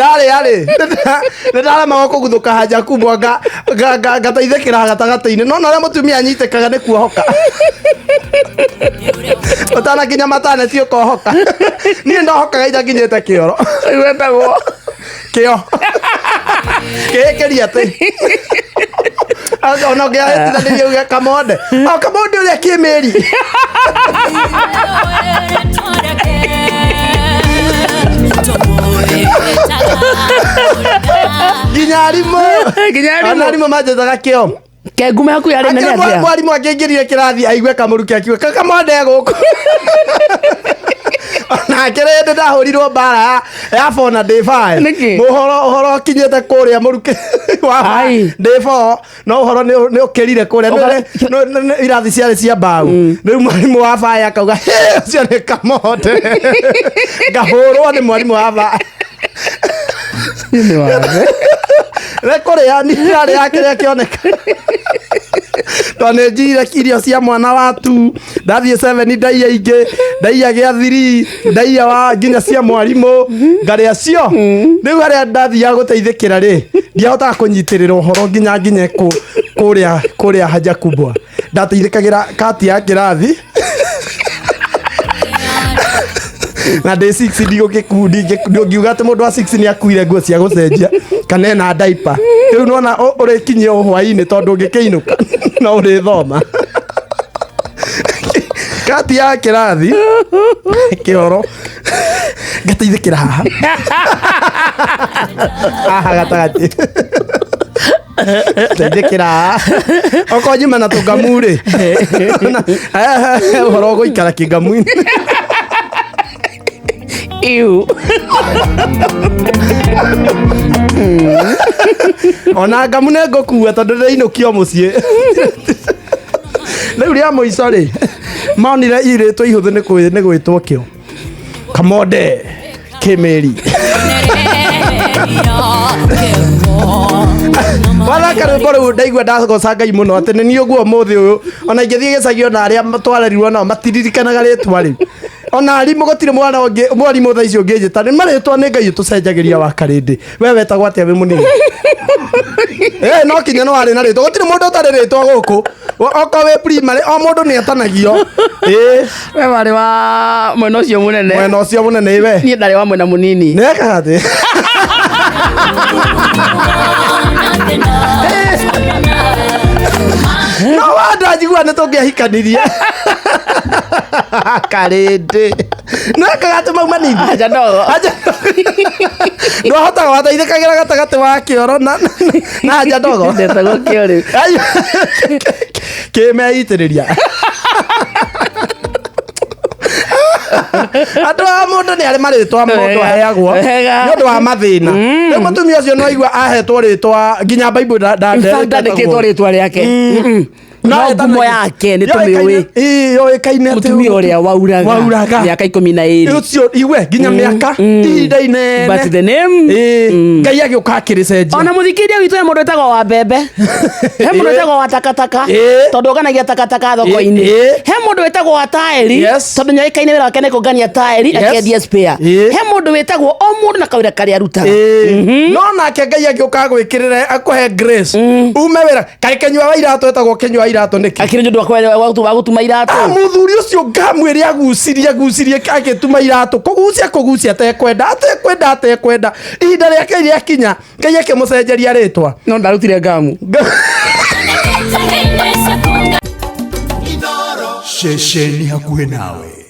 Ndarĩa rĩ, nĩ ndaremagwo kũguthũka haja kubwa ngateithĩkĩra gatagatĩ-inĩ. No na ũrĩa mũtumia anyitĩkaga nĩ kuohoka. Ũtanakinya mataneti ũkohoka. Niĩ ndohokaga itakinyĩte kĩoro. Rĩu wetagwo Kĩo. Kĩĩkĩria atĩ. Ona ũngĩahĩtithanĩria uge kamonde. O kamonde ũrĩa kĩmĩri. Nginya arimũ. Nginya arimũ. Ona arimũ manjĩtaga kĩo. Kengume haku yarĩ nene Akĩrĩ atĩa? mwarimũ angĩingĩrire kĩrathi aigue kamũruke akiuga kakamande gũkũ. Ona kĩrĩ hĩndĩ ndahũrirwo mbara ya four na ndĩ five. Nĩkĩ? Ũhoro ũhoro ũkinyĩte kũrĩa mũruke wa Ai. ndĩ four no ũhoro nĩ ũkĩrire kũrĩa. Irathi ciarĩ cia mbaũ. Rĩu mwarimũ wa baya akauga "Hĩ, ũcio nĩ kamonde." Ngahũrwo nĩ mwarimũ wa baya. Nĩ wathe. Nĩ kũrĩa nĩ ndĩrarĩa kĩrĩa kĩoneka. Tondũ nĩ njire irio cia mwana wa tu ndathiĩ seven ndaiya ingĩ ndaiya gĩa three ndaiya wa nginya cia mwarimũ ngarĩa cio. Rĩu harĩa ndathiaga gũteithĩkĩra rĩ, ndiahotaga kũnyitĩrĩra ũhoro nginya nginye kũrĩa kũrĩa haja kubwa. Ndateithĩkagĩra kati ya kĩrathi na ndĩ 6 ndingĩkiuga atĩ mũndũ wa 6 nĩ akuire nguo cia gũcenjia kana ena diaper. Rĩu nĩwona ũrĩkinyia o hwaĩ-inĩ tondũ ũngĩkĩinũka no ũrĩthoma. Kati ya kĩrathi kĩoro ngateithĩkĩra haha haha gatagatĩ teithĩkĩra haha okorwo nyuma na tũngamu rĩ, ũhoro ũgũikara kĩngamu-inĩ. Iu. Ona ngamu nĩ ngũkua tondũ ndĩrainũkio mũciĩ. Rĩu rĩa mũico rĩ, monire irĩtwo ihũthũ nĩ gwĩtwo kĩo kamonde kĩmĩri. Wathaka rwĩmbo rũu ndaigua ndagoca Ngai mũno atĩ nĩ niĩ ũguo ũmũthĩ ũyũ. Ona ingĩthiĩ gĩcagi ona arĩa twarerirwo nao matiririkanaga rĩtwa rĩu. Ona arimũ gũtirĩ mwana ũngĩ mwarimũ thaa ici ũngĩnjĩta nĩ marĩtwa nĩ Ngai ũtũcenjagĩria wa karĩndĩ. We wetagwo atĩa wĩ mũnini? No kinya no warĩ na rĩtwa. Gũtirĩ mũndũ ũtarĩ rĩtwa gũkũ. Okorwo wĩ primary o mũndũ nĩ etanagio. We warĩ wa mwena ũcio mũnene. Mwena ũcio mũnene we. Niĩ ndarĩ wa mwena mũnini. Nĩekaga atĩ? No wanda njigua nĩ tũngĩahikanirie. Karĩndĩ. Nĩekaga atĩ mau manini? Aja ndogo. Aja ndwahotaga wateithĩkagĩra gatagatĩ wa kĩoro na anja ndogo. Ndetagwo kĩo rĩu. Kĩmeitĩrĩria. Andũ a mũndũ nĩ arĩ marĩtwa mũndũ aheagwo Wega. nĩ ũndũ wa mathĩna. Rĩu mũtumia ũcio no aigua ahetwo rĩtwa nginya Bible In fact, ndandĩkĩtwo rĩtwa rĩake. No ngumo yake nĩ tũmĩũĩ. Yũĩkaine atĩ Mũtumia ũrĩa wauraga wauraga mĩaka 12. Ũcio iwe nginya mĩaka ihinda inene. But the name. Ngai agĩũka akĩrĩcenjia. Ona mũthikĩria witũ he mũndũ wĩtagwo wa mbembe, he mũndũ wĩtagwo wa takataka tondũ ũnganagia takataka thoko-inĩ, he mũndũ wĩtagwo wa taĩri tondũ nĩoĩkaine wĩra wake nĩ kũngania taĩri akĩendia spare, he mũndũ wĩtagwo o mũndũ na kawĩra karĩa arutaga. No nake Ngai agĩũka agwĩkĩrĩre akũhe grace ume wĩra. Kaĩ Kenyua wa iratũ etagwo Kenyua wa iratũ nĩkĩ? Akĩrĩ nĩ ũndũ wa gũtuma iratũ. Mũthuri ũcio ngamwĩre agucirie agucirie agĩtuma iratũ kũgucia kũgucia atekwenda atekwenda atekwenda ihinda rĩake rĩakinya Ngai akĩmũcenjeria rĩtwa. No ndarutire ngamu. Ceceni hakuhĩ nawe.